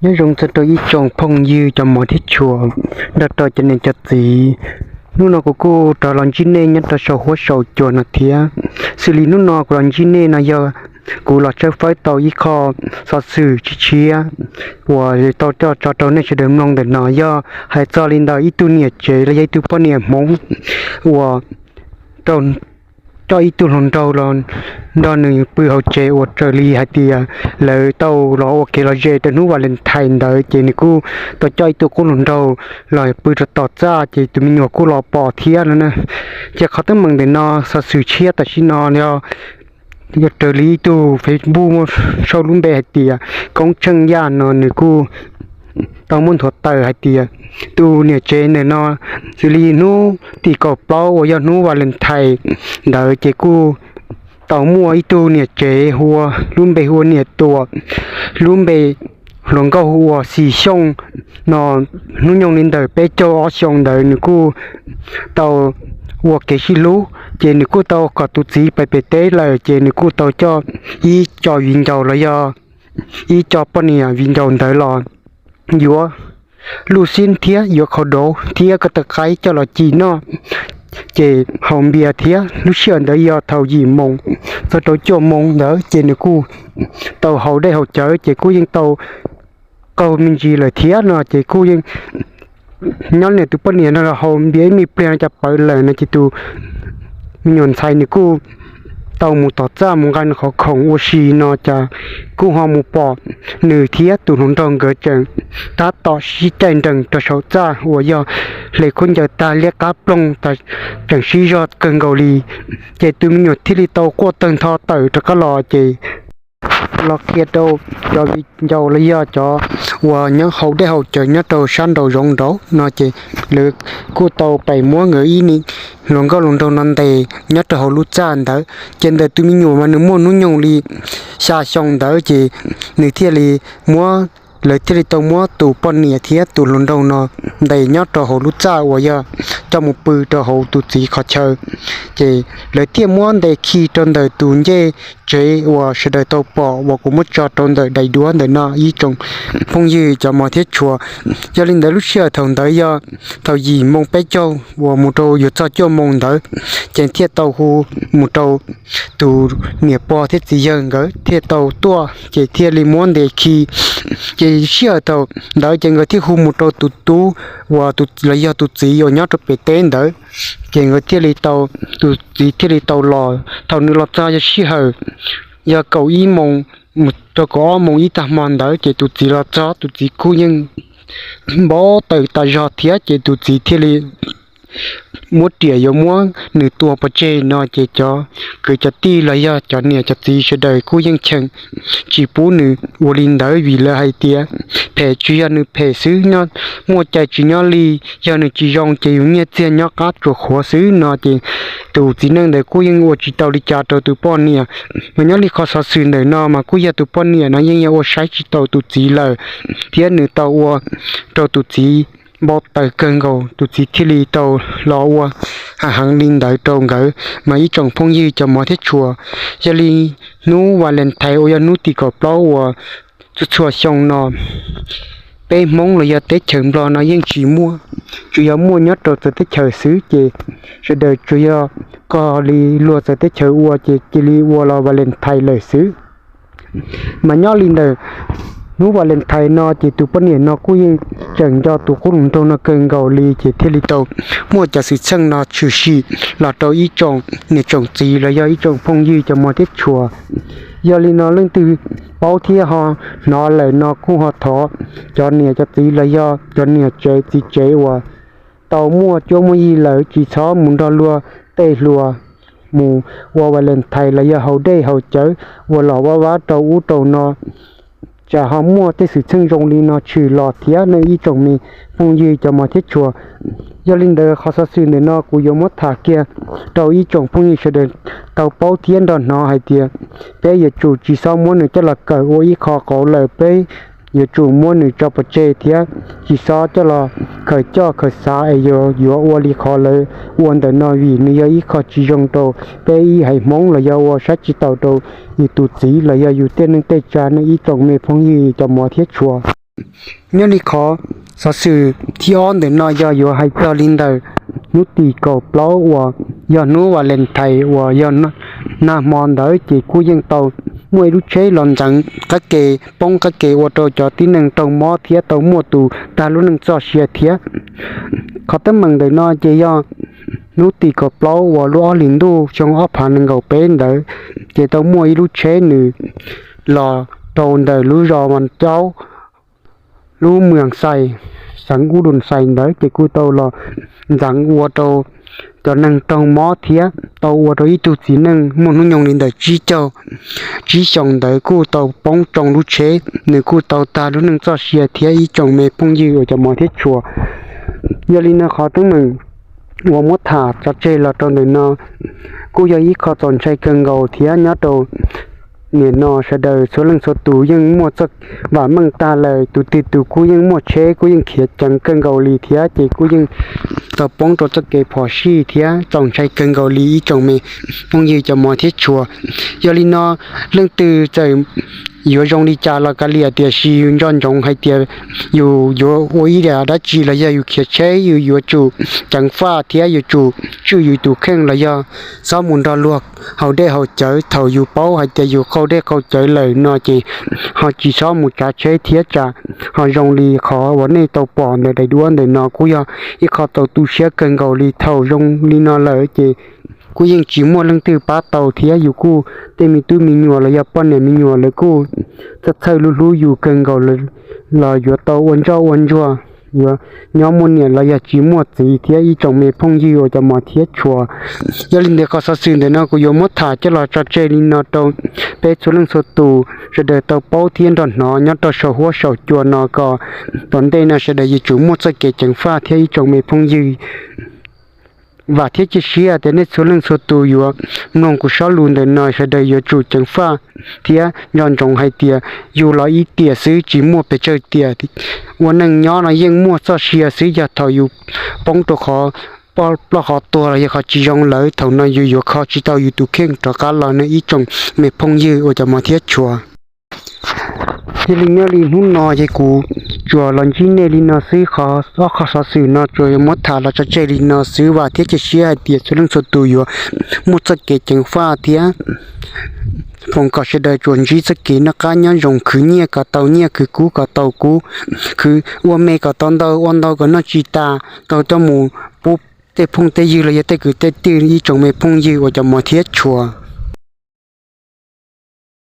Nyob zoo txog rau ib tsoom phooj ywg cov mov thiab tshua, nrog rau cov niam cov txiv. Hnub no kuv kuj rov los ntsib nej nyob rau saum huab saum cua no thiab. Xws li hnub no kuv los ntsib nej no yog kuv los tshawb fawb tau ib qho xov xwm tshiab tshiab uas tau coj tso rau nej sawv daws mloog ntawm no, yog hais txog li ntawm ib tug niam tsev los yog ib tug poj niam Hmoob uas rau coj ib tug hluas nraug los nrog nws pw hauv tsev uas raws li hais tias lawv tau los ua kev lom zem rau hnub Valentine ntawd, ces nws kuj tau coj ib tug qub hluas nraug los pw rau tom txaj, ces tus me nyuam kuj los pom thiab no na. Ces qhov teeb meem ntawm no, xov xwm tshiab tam sim no yog yog raws li ib tug Facebook muaj sau lub npe hais tias Koob Tsheej Yaj no, nws kuj tau muab nthuav tawm hais tias tus niam tsev ntawm no, xws li hnub tim kaum plaub uas yog hnub Valentine ntawd, ces kuj tau muaj ib tug niam tsev hu ua, lub npe hu ua Niam Tuam, lub npe hluas nkauj hu ua Xis Xyooj no, hnub nyoog li ntawm peb caug ob xyoos ntawd nws kuj tau ua kev sib hlub, ces nws kuj tau kom tus txiv pais pem teb lawm, ces nws kuj tau coj ib co viv ncaus los yog ib co poj niam viv ncaus ntawd los yuav luj xib thiab yuav khau dauv thiab ko taw qaib coj los ci noj, ces haus npias thiab. Lub sij hawm ntawd yog thaum yim moos txog rau cuaj moos ntawd, ces nws kuj tau haus dej haus cawv, ces kuj yeej tau qaug me ntsis lawm thiab no, ces kuj yeej nyob niam tus poj niam no los haus npias ib me pliag no cas pawv lawm no, ces tus me nyuam ntxhais nws kuj tau mus tom txaj mus nqa nws qhov khoom ua si no, cas kuj ho mus pom nws thiab tus hluas nraug nkawd tseem tab tom sib caij nrees rau saum txaj uas yog hle khaub ncaws tag liab qab ploog tas, tseem sib zog kawg nkaus li. Ces tus me nyuam thiaj li tau quaj tawg ntho tawm rov qab los, ces los qhia rau cov viv ncaus los yog cov uas nyob haus dej haus cawv nyob rau sab nraum zoov nraud no, ces lawv kuj tau pais muab nkawd ib hluas nkauj hluas nraug no ntes nyob rau hauv lub txaj ntawd. Ces ntawm tus me nyuam mas nws muaj hnub nyoog li xya xyoo ntawd, ces nws thiaj li muab, lawv thiaj li tau muab tus poj niam thiab tus hluas nraug no ntes nyob rau hauv lub txaj uas yog coj mus pw rau hauv tus txiv qhov chaw. Ces lawv thiaj muab ntes khi rau ntawm tus ncej tsev uas sawv daws tau pom uas kuv muab tso rau ntawm daim duab ntawm no ib tsoom phooj ywg cov mov thiab tshua. Yog li ntawd lub sij hawm thaum ntawd yog thaum yim moos peb caug uas mus rau yuav txog cuaj moos ntawd, ces thiaj tau hu mus rau tus niam pog thiab txiv yawg nkawd thiaj tau tuaj, ces thiaj li muab ntes khi. Ces sij hawm thaum ntawd ces nkawd thiaj hu mus rau tus tub uas los yog tus txiv uas nyob rau pem teb ntawd, ces nkawd thiaj li tau, tus txiv thiaj li tau los. Thaum nws los txog yog sij hawm yog kaum ib moos mus rau kaum ob moos ib tag hmo ntawd, ces tus txiv los txog, tus txiv kuj yeej npau taws tas zog thiab, ces tus txiv thiaj li muab riam yuav muab nws tua pov tseg no, ces cov kwv cov tij los yog cov niam cov txiv sawv daws kuj yeej cheem tsis pub nws ua li ntawd, vim lawv hais tias phem tsuas yog nws phem xwb, nyob muaj cai tsis nyob li, yog nws tsis zoo ces yus nyiaj txiag nyob qab tsuas qhuav xwb no, ces tus txiv neej ntawd kuj yeej ua tsis tau li cas rau tus poj niam. Mas nyob li qhov xov xwm ntawm no mas kuj yog tus poj niam no yeej yog ua saib tsis taus tus txiv lawm, thiab nws tau ua rau tus txiv npau taws kawg nkaus, tus txiv thiaj li tau los ua heev heev li ntawd rau nkawd. Mas ib tsoom phooj ywg cov mov thiab tshua, yog li hnub Valentine uas yog hnub tim kaum plaub uas txhua txhua xyoo no, peb Hmoob los yog teb chaws Nplog no yeej tsis muaj, tsuas yog muaj nyob rau txawv teb chaws xwb, ces sawv daws tsuas yog kog li luag txawv teb chaws ua ces cia li ua los Valentine lawm xwb. Mas nyob li ntawm hnub Valentine no ces tus poj niam no kuj yeej tseem nco tus qub hluas nraug no kawg nkaus li, ces thiaj li tau muaj cov xwm txheej no tshwm sim los rau ib tsoom niam tsoom txiv los yog ib tsoom phooj ywg cov mov thiab tshua. Yog li no leej twg paub thiab ho hnov lawm no kuj ho thov cov niam cov txiv los yog cov niam tsev txiv tsev uas tau muaj cuab muaj yig lawm tsis txhob mus nrog luag tej hluas mus ua Valentine los yog haus dej haus cawv ua los vaj vab rau ub rau no. Tsam ho muaj tej xwm txheej zoo li no tshwm los thiab nej ib tsoom me phooj ywg cov mov thiab tshua. Yog li ntawd qhov xov xwm ntawm no kuv yuav muab tham kiag rau ib tsoom phooj ywg sawv daws tau paub thiab nrog hnov hais tias peb yuav tsum tsis txhob muab nws coj los kawm ua ib qho qauv lawm, peb yuav tsum muab nws tso pov tseg thiab tsis txhob coj los khaws coj khaws xav es yuav ua li qhov lawv ua ntawm no, vim nws yog ib qho tsis zoo rau peb ib haiv Hmoob los yog ua saib tsis taus rau yus tus txiv los yog yus tej neej tej tsa, nej ib tsoom me phooj ywg cov mov thiab tshua. Nyob li qhov xov xwm thib ob ntawm no yog yuav hais txog li ntawm hnub tim kaum plaub uas yog hnub Valentine uas yog nag hmo ntawd ces kuj yeej tau muaj ib lub tsheb los ntxeev qab ke, poob qab ke ua rau cov tib neeg raug mob thiab tau muaj tus tag lub neej txoj sia thiab. Qhov teeb meem ntawm no ces yog hnub tim kaum plaub uas lub ob hlis ntuj xyoo ob phav nees nkaum peb ntawd ces tau muaj ib lub tsheb nws los rau ntawm lub zos Vas Caub, lub Mws Xais, xeev Ub Dum Xais ntawd ces kuj tau los ntxeev ua rau cov neeg raug mob thiab tau ua rau ib tug txiv neej muaj hnub nyoog li ntawm tsib caug tsib xyoos ntawd kuj tau poob tsoo lub tsheb, nws kuj tau tag lub neej txoj sia thiab ib tsoom me phooj ywg uas cov mov thiab tshua. Yog li no qhov teeb meem uas muab tham tso tseg los rau ntawm no kuj yog ib qho txaus ntshai kawg nkaus thiab nyob rau nim no sawv daws txhua leej txhua tus yeej muaj txoj vam meej tag lawm, tus twg tus kuj yeej muaj tsheb kuj yeej khiav ceev kawg nkaus li thiab ces kuj yeej tau poob rau txoj kev phom sij thiab txaus ntshai kawg nkaus li ib tsoom me phooj ywg cov mov thiab tshua. Yog li no leej twg txawm yuav zoo li cas los kav liam, tiam sis yus nco ntsoov hais tias yus yuav ua ib yam dab tsi los yog yus khiav tsheb yus yuav tsum ceev faj thiab yuav tsum tswj yus tus kheej los yog txhob mus nrog luag haus dej haus cawv. Thaum yus paub hais tias yus qaug dej qaug cawv lawm no ces ho tsis txhob mus tsav tsheb thiab tsam ho zoo li qhov uas nej tau pom ntawm daim duab ntawm no kuj yog ib qho txaus tu siab kawg nkaus li. Thaum zoo li no lawm ces kuj yeej tsis muaj leej twg pab tau thiab yus kuj tej me tub me nyuam los yog poj niam me nyuam lawv kuj txhawj txhawj hlub hlub yus kawg nkaus los yuav tau ua ntsoj ua ntsuag, yuav nyob muaj niam los yog tsis muaj txiv thiab ib tsoom me phooj ywg uas cov mov thiab tshua. Yog li ntawd qhov xov xwm ntawm no kuv yuav muab tham coj los tso tseg li no rau peb txhua leej txhua tus sawv daws tau paub thiab nrog hnov nyob rau saum huab saum cua no kom tom ntej no sawv daws yuav tsum muaj txoj kev ceev faj thiab ib tsoom me phooj ywg. Vam thiab cia siab tias nej txhua leej txhua tus yuav mloog kuv sob lus ntawm no sawv daws yuav tsum ceev faj thiab nco ntsoov hais tias yus los ib tiam xwb tsis muaj pes tsawg tiam. Ua neej nyob no yeej muaj txoj sia xwb, yog thaum yus poob rau qhov ploj qhov tuag los yog qhov tsis zoo lawm thaum no yus yuav kho tsis tau yus tus kheej rov qab los no ib tsoom me phooj ywg uas cov mov thiab tshua. Thiaj li nyob li hnub no ces kuv tsuas los ntsib nej li no xwb, qhov ob qho xov xwm no tsuas yuav muab tham los tso tseg li no xwb. Vam thiab cia siab hais tias txhua leej txhua tus yuav muaj txoj kev ceev faj thiab foom kom sawv daws tsuas ntsib txoj kev noj qab nyob zoo, khwv nyiaj kom tau nyiaj, khwv kub kom tau kub, khwv ua me kom tau ntau, ua ntau kom noj tsis tas, tau tuaj mus pub tej phooj tej ywg los yog tej kwv tej tij ib tsoom me phooj ywg uas cov mov thiab tshua.